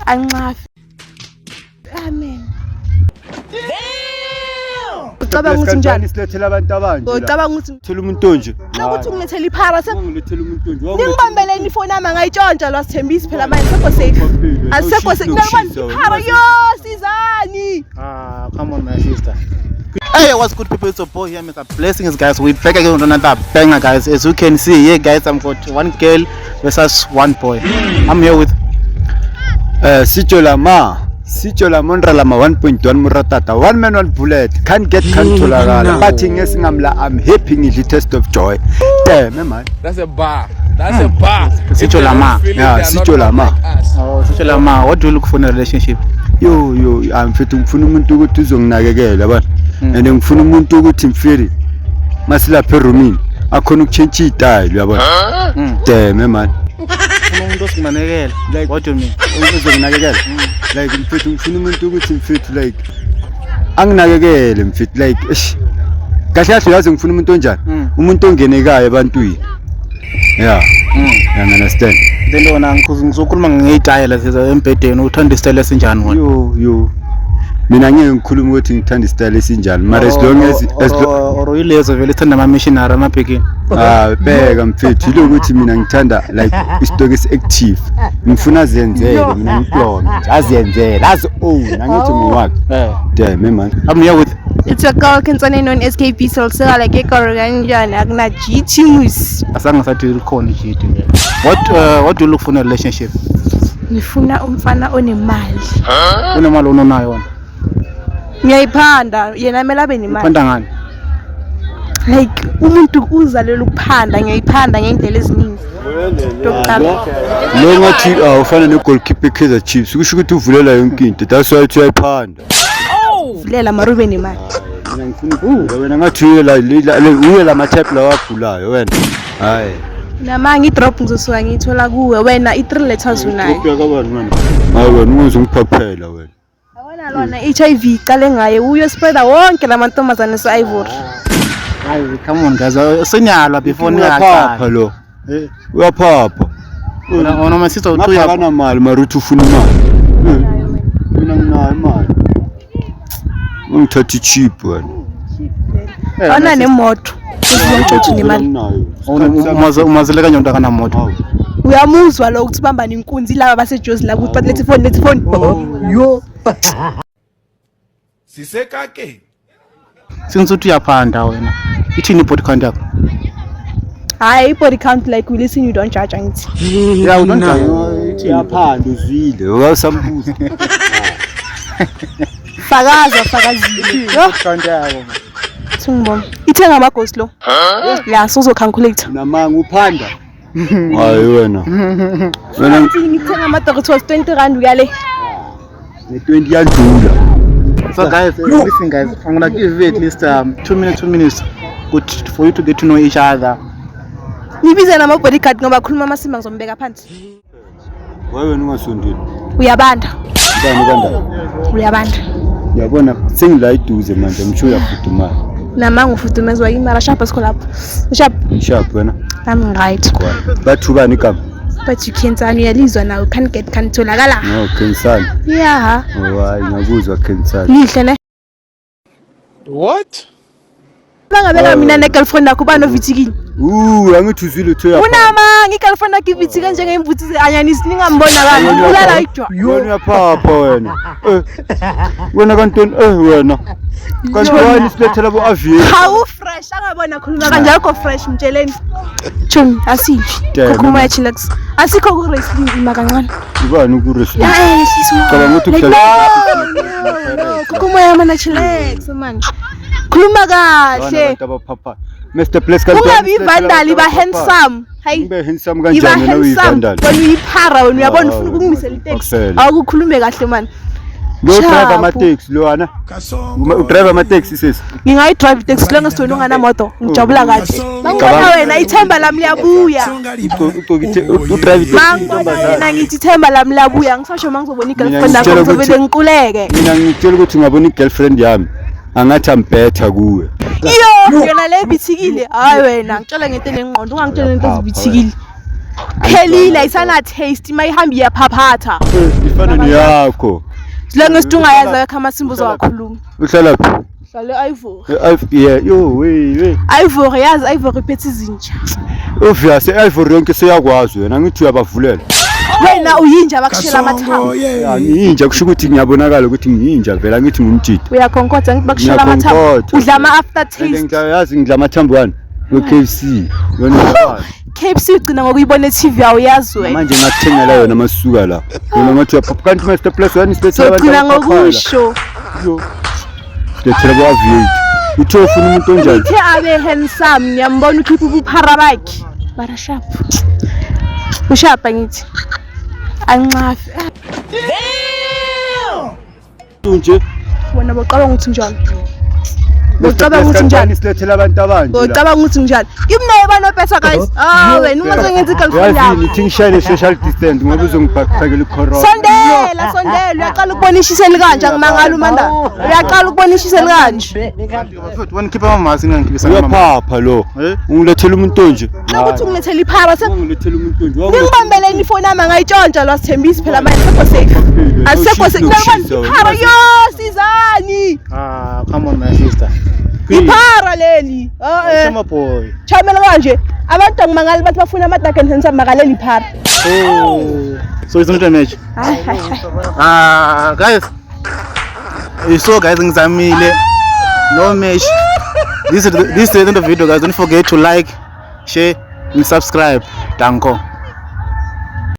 Anxafe. Amen. Ucabanga ukuthi njani? Silethela abantu abanje. Ucabanga ukuthi Thela umuntu onje. Nokuthi ungilethela iphara se Ungilethela umuntu onje. Ningibambeleni ifoni yami angayitshontsha lo asithembisi phela manje sekho safe. Asisekho safe. Nabona iphara yo sizani. Ah, come on my sister. Hey, what's good people? It's your boy here, Mr. Blessings, guys. We back again with another banger, guys. As you can see here, guys, I'm got one girl versus one boy. I'm here with Sitjo lama. Sitjo lama nralama 1.1 muratata. One man one bullet. Can't get can't tholakala. Bathi ngesingamla I'm happy ngidli taste of joy. Damn man. That's a bar. That's a bar. Sitjo Lama. Yeah, Sitjo Lama. Oh, Sitjo Lama. What do you look for in a relationship? Yo yo, mfethu ngifuna umuntu ukuthi uzonginakekela yabona. And ngifuna umuntu ukuthi mfiri masilapha erumini akhona ukutshintsha itayile uyabona. Damn man. Ufuna umuntu ozokunakekela. Like What do you mean? Uzonginakekela. Like mfethu ngifuna umuntu ukuthi mfethu like anginakekele mfethu like eish. Kahle kahle uyazi ngifuna umuntu onjani? Umuntu ongenekayo ebantwini. Yeah. You understand? Then wona ngizokhuluma ngeyitayela embhedeni, uthanda isitayela esinjani wena? Yo yo. Mina ngeke ngikhulume ukuthi ngithanda isitayela esinjani mara as long as Or yilezo vele ithanda ama-missionary amabhekini. Ah, bheka mfethu ilokuthi mina ngithanda like isitoki esi-active ngifuna azenzele mina ngiplome nje azenzele azi-own angithi ngowakhe. Damn man. I'm here with It's a girl concerning known as KB Solsela like kanjani akuna GT mus. Asange sathi likhona i-GT. What do you look for in a relationship? Ngifuna umfana onemali. Unemali ononayo wena? Ngiyayiphanda yena kumele abe nemali. Uphanda ngani? Like umuntu uzalela ukuphanda, ngiyayiphanda ngendlela eziningi. Lokuqala. Lo ngathi ufana ne-goalkeeper e-Kaizer Chiefs kusho ukuthi uvulela yonke into that's why uthi uyayiphanda. Vulela mara ube nemali. Mina ngifuna ukugula wena ngathi uye la uye la ma-type lawa agulayo wena. Hayi. Namanga i-drop ngizosuka ngiyithola kuwe wena i-3 letters unayo. Uyakabani wena? Hayi wena ungenza ungiphaphela wena. Yabona lona HIV iqale ngaye uyospreada wonke lamantombazane se-Ivory. Hayi, come on guys. Senyalwa before Uyaphapha ningaqala. lo. Uyaphapha. Wena my sister uthi Ngapha akanamali mara uthi ufuna imali. Mina nginayo imali. Ungithatha i-cheap wena. Awuna nemoto. Uzongitshela nemali. Nginayo. Umazele kanjani umuntu akanamoto? Uyamuzwa lo ukuthi bambane inkunzi laba baseJozi la ukuthi bathi lethe phone lethe phone. Yo. Sisekake. Since uthi uyaphanda wena. Ithini i-body count yakho? Hayi i-body count like we listen you don't judge angithi. Yeah, we don't judge. Uyaphanda uzwile. Uyasambuza. Fakaza fakazile. Yo, Count yakho. thingibona. Ithenga amaghost lo. Yeah, so uzocalculate. Namanga uphanda. Hayi wena. Wena Ngithenga ama-Doritos 20 rand uyale. ne-20 yandlula. So guys, listen guys, I'm gonna give you at least 2 minutes, 2 minutes good for you to get to know each other. Nibize nama-bodyguard ngoba khuluma amasimba ngizombeka phansi. Waye wena ungasondeli. Uyabanda. Ubani ubanda? Uyabanda. Uyabona sengila eduze manje ngisho uyafudumala. Namanga ufudumezwa yini mara sharp asikho lapho. Sharp. Sharp wena. I'm right. Bathi ubani igama? But you can't uyalizwa nawe can't get can't tholakala. No, Kensani. Yeah. Oh hayi ngiyakuzwa Kensani. Lihle ne. What? Bangabeka mina ne-girlfriend yakho banovithikile. Angithi uzwile uthi uyaphanda. Unamanga i-girlfriend yakho ivithike njengembuthi ze-anyanisi ningambona bani. Ulala ijwa. Wena uyaphapha wena. Wena kantoni wena. Kanti wani silethela bo aviator. Hawu fresh angabona khuluma kanje akho fresh mtsheleni. Chomi asiphi. Damn. Kukhuluma ya chillax. Asikho ku wrestling ima kancane. Ubani ku wrestling? Ya yehlisa. Cabanga ukuthi Like, ukudlala- no, no, no. Kukhuluma ya mana chillax man. Khuluma kahle. Abantu abaphapha. Mr Bless kanti Ungabi ivandal iba handsome. Hayi. Ngibe handsome Iba kanjani wena handsome. uyivandal? Wena uyiphara wena uyabona Ah, ufuna ukungimisela iteksi. akuphela. Awukukhulume kahle man. Lo driver Chapu. ama-taxi lo ana. Udriver ama-taxi sesi. Ngingayi-drive iteksi lonke sithweni unganamoto ngijabula kahle. Mangibona wena ithemba lami liyabuya. Udrive iteksi Mangibona wena ngithi ithemba lami liyabuya ngisasho mangizobona i-girlfriend Mina yakho ngitshela ngizovele ukuthi- ngiquleke. Mina ngitshela ukuthi ungabona i-girlfriend yami angathi ambetha kuwe. Iyo yona le ibithikile. Hayi wena ngitshela ngento enengqondo ungangitshela ngento ezibithikile. Phelile ayisana taste mayihamba iyaphaphatha. Ifana neyakho. Silenge sithi ungayazi akho amasimba uzowakhuluma. Uhlala phi? Hlale Ivory. Yeah, yo we we. Ivory yazi Ivory iphethe izinja. Obvious Ivory yonke seyakwazi wena ngithi uyabavulela. Wena uyinja bakushela amathambo. Ya ngiyinja kusho ukuthi ngiyabonakala ukuthi ngiyinja vele angithi ngumjidi. Uyakhonkotha ngithi bakushela amathambo. Ngiyakhonkotha. Udla ama after And taste. ngiyazi ngidla amathambo wani we-KFC. Yona uyawazi. KFC ugcina ngokuyibona e-TV awuyazi wena. Manje ngakuthengela yona masuka la. Wena ngathi uyaphapha kanti Mr Plus wani silethela abantu. Sogcina abaphaphayo la. ngokusho. Yo. Silethela bo-Aviate. Uthe ufuna umuntu onjani? Ngithe abe handsome ngiyambona ukhipha ubuphara bakhe. Bara sharp. Ushapa ngithi. Anxafi. Nje. Wena bocabanga ukuthi njani? Mr. Bocabanga Plus ukuthi kanti njani? wani silethela abantu abanje la. Bocabanga ukuthi njani? Imnaye banopesa guys. Ah wena uma sengenza i-girlfriend Yazi yakho. nithi ngishayele social distance ngoba uzongifakela i-corona. Sondela, sondela, uyaqala ukubona ishisa elikanje angimangala umanda. Uyaqala ukubona ishisa elikanje. Mfethu wena khipha amamasi ngingakhiphisana amamasi. Uyaphapha lo. Eh? Ungilethela umuntu onje. Nokuthi ungilethela iphara se Ungilethela umuntu onje. ningibambeleni ifoni yami angayitshontsha lwasithembisi phela manje sekho safe. Asisekho safe. Nalibona iphara yo sizani. Ah, come on my sister. Iphara leli. Oh eh. Chama boy. Chamela kanje. Abantu angimangala bathi bafuna ama dark and handsome makaleli iphara. Oh. So it's not a match. Hayi hayi. hayi. Ah, guys. You saw guys ngizamile. No match. This is the end of the video guys. Don't forget to like, share and subscribe. Danko.